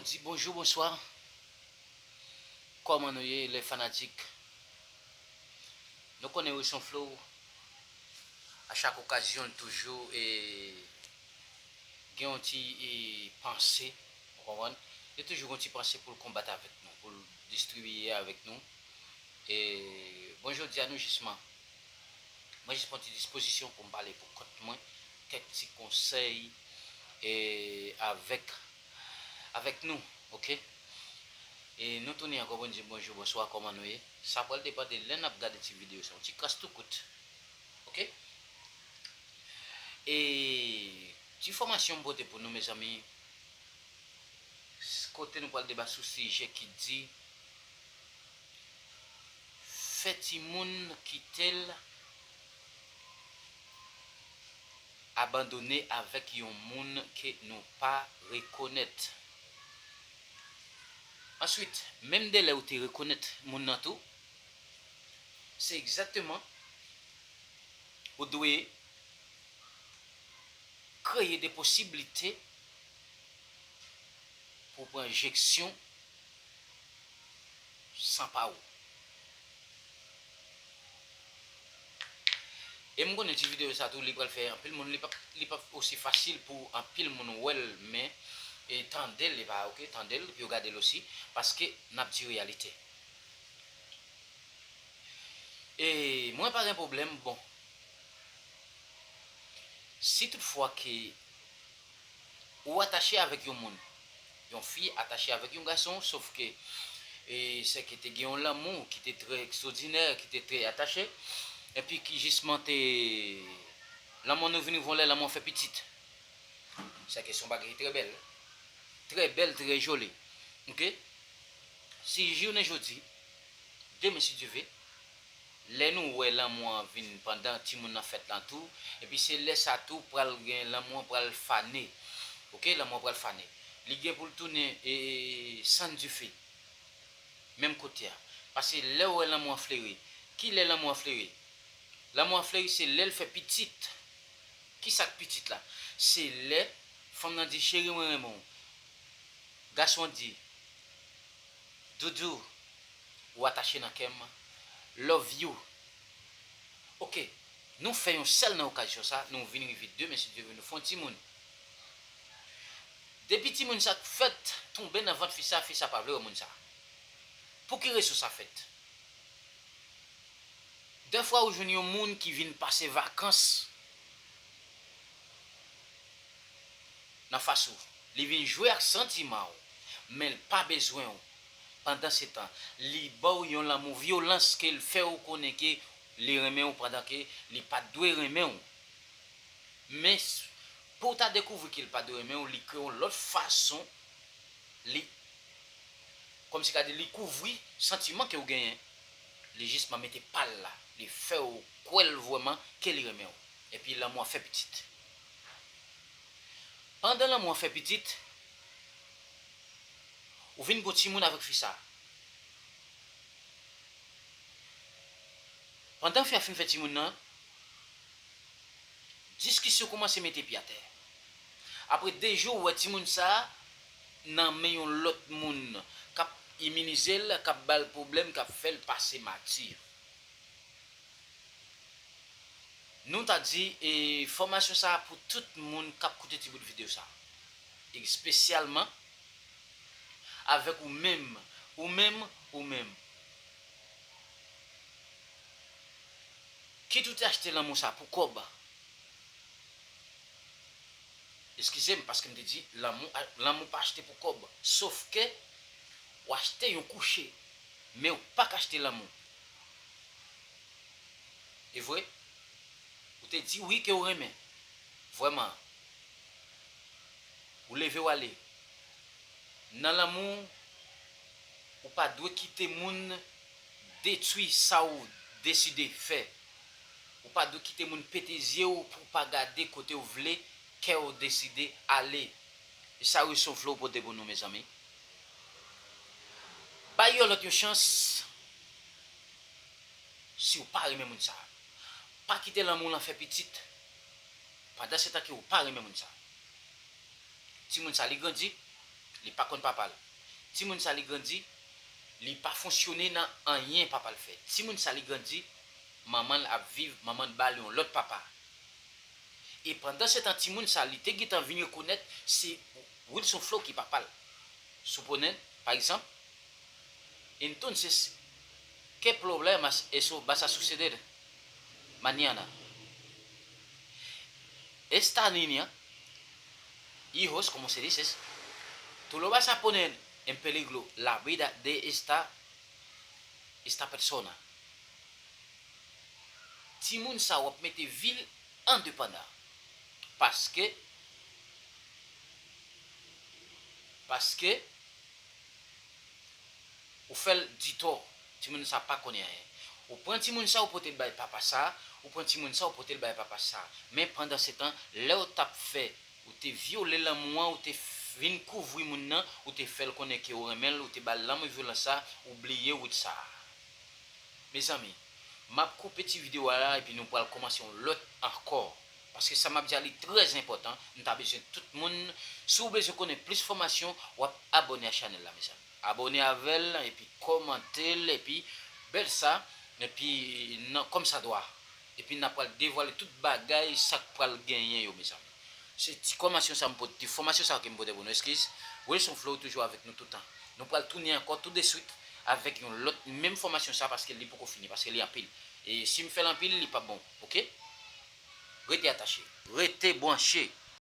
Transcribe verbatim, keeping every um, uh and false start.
Di bonjou, bonswa. Kòman nou ye, les fanatiques? Nou konnen Wilson Flow, a chak okazyon, l toujou e, gen yon ti e, panse, ou konprann? Li toujou gen yon ti panse pou l konbat avèk nou, pou l distribiye avèk nou. E, bon, jodi a nou jisman, mwen jis pran ti dispozisyon pou m pale pou kont mwen, kèk ti konsèy e, avèk, avèk nou, oke? E nou tounen ankò pou n di bonjou, bonswa, kòman nou ye? Sa pral depann de lè n ap gade ti videyo sa, yon ti kras tou kout, oke? E ti fòmasyon m pote pou nou, mezanmi, kote nou pral deba sou sijè ki di fè timoun kite l abandone avèk yon moun ke nou pa rekonèt. Answit, menm de lè ou te rekonèt moun nan tou, se egzakteman ou dwe kreye de posiblite pou pran jeksyon san pa ou. E m konnen ti videyo sa tou, li pral fè anpil moun, li p ap, li p ap osi fasil pou anpil moun wè l, men e tande l, e pa, oke, tande l, yo gade l osi, paske n ap di reyalite. E mwen pa gen pwoblèm, bon. Si toutfwa ke ou atache avèk yon moun, yon fi atache avèk yon gason, sof ke e, se ke te gen yon lanmou ki te trè ekstwòdinè, ki te trè atache, epi ki jisman te, lanmou nou vin rive yon lè, lanmou fè pitit. Se ke se yon bagay ki trè bèl, trè bèl, trè joli. Oke? Si jounen jodi, demen si Dye ve, lè nou wè lanmou an vin pandan timoun nan fèt lan tou, epi se lè sa tou pral gen, lanmou an pral fane. Oke, lanmou an pral fane. Li gen pou l tounen e, e, san dife. Menm kote a. Paske lè w wè lanmou an fleri, ki lè lanmou an fleri? Lanmou an fleri se lè l fè pitit. Ki sa k pitit la? Se lè fanm nan di, cheri, mwen renmen w. Gason an di, doudou, ou atache nan kè m, love you. Oke, nou fè yon sèl nan okazyon sa, nou vin rive demen, si Dye ve, nou fè yon timoun. Depi timoun sa fèt, tonbe nan vant fi sa, fi sa pa vle wè moun sa. Pou ki rezon sa fèt? Dèfwa ou jwenn yon moun ki vin pase vakans nan fas ou. Li vin jwe ak santiman w, men l pa bezwen w. Pandansetan, li ba w yon lanmou vyolans ke l fè w konnen ke li renmen w pandan ke li pa t dwe renmen w. Men, s-, pou w ta dekouvri ke l pa dwe renmen w, li kreye yon lòt fason, li, kòmsi ka di, li kouvri santiman ke w genyen. Li jisman mete pa l la, li fè w kwè l vrèman ke li renmen w. Epi lanmou an fè pitit. Pandan lanmou an fè pitit, ou vin gon timoun avèk fi sa. Pandan fi a fin fè timoun nan, diskisyon kòmanse mete pye atè. Apre de jou, ou wè timoun sa a nan men yon lòt moun k ap iminize l, k ap ba l pwoblèm, k ap fè l pase mati. Nou ta di, e, fòmasyon sa a pou tout moun k ap koute ti bout videyo sa a. Espesyalman avèk ou menm, ou menm, ou menm. Kit ou te achte lanmou sa pou kòb. Eskize m, paske m te di lanmou, lanmou pa achte pou kòb. Sof ke w achte yon kouche, men w pa ka achte lanmou. E vre? Ou te di wi ke w renmen. Vrèman. Ou leve w ale. Nan lanmou, ou pa dwe kite moun detwi sa w deside fè. Ou pa dwe kite moun pete zye w pou w pa gade kote w vle kè w deside ale. E sa Wilson Flow pote pou nou, mezanmi. Bay yon lòt yon chans si w pa renmen moun sa a. Pa kite lanmou w lan fè pitit pandan se tan ke w pa renmen moun sa a. Timoun sa a, li grandi, Li pa konn papa l. Timoun sa li grandi, li pa fonksyone nan anyen papa l fè. Timoun sa li grandi, manman l ap viv, manman l ba l yon lòt papa. E pandan se tan timoun sa li te gentan vin rekonèt se Wilson Flow ki papa l. Suponen, pa egzanp, entonces, ¿qué problemas eso vas a suceder mañana? Esta niña, hijos, como se dices, tú lo vas a poner en peligro la vida de esta, esta persona. Timoun sa w ap mete vi l an depandan. Paske, paske, ou fè l di tò. Timoun sa pa konnen anyen. Ou pran timoun sa, ou pote l bay papa sa, ou pran timoun sa, ou pote l bay papa sa. Men pandan se tan, lè w t ap fè, ou te vyole lanmou an, ou te vin kouvri moun nan, ou te fè l konnen ke w renmen l, ou te ba l lanmou vyolans sa, ou bliye wout sa. Mezanmi, m ap koupe ti videyo a la epi nou pral kòmanse yon lòt ankò. Paske sa m ap di a li trè enpòtan, m ta bezwen tout moun. Si w bezwen konnen plis fòmasyon, w ap abòne a chanèl la, mezanmi. Abòne avè l, epi kòmante l, epi bèl sa, epi nan kòm sa dwa. Epi n ap pral devwale tout bagay, sa k pral genyen yo, mezanmi. Se ti kòmasyon sa m pote, ti fòmasyon sa ke m pote pou nou, eskiz. Wilson Flow toujou avèk nou toutan. Nou pral tounen ankò tou de swit avèk yon lòt menm fòmasyon sa paske li poko fini, paske li anpil. E si m fè l anpil, li p ap bon, oke? Rete atache, rete branche.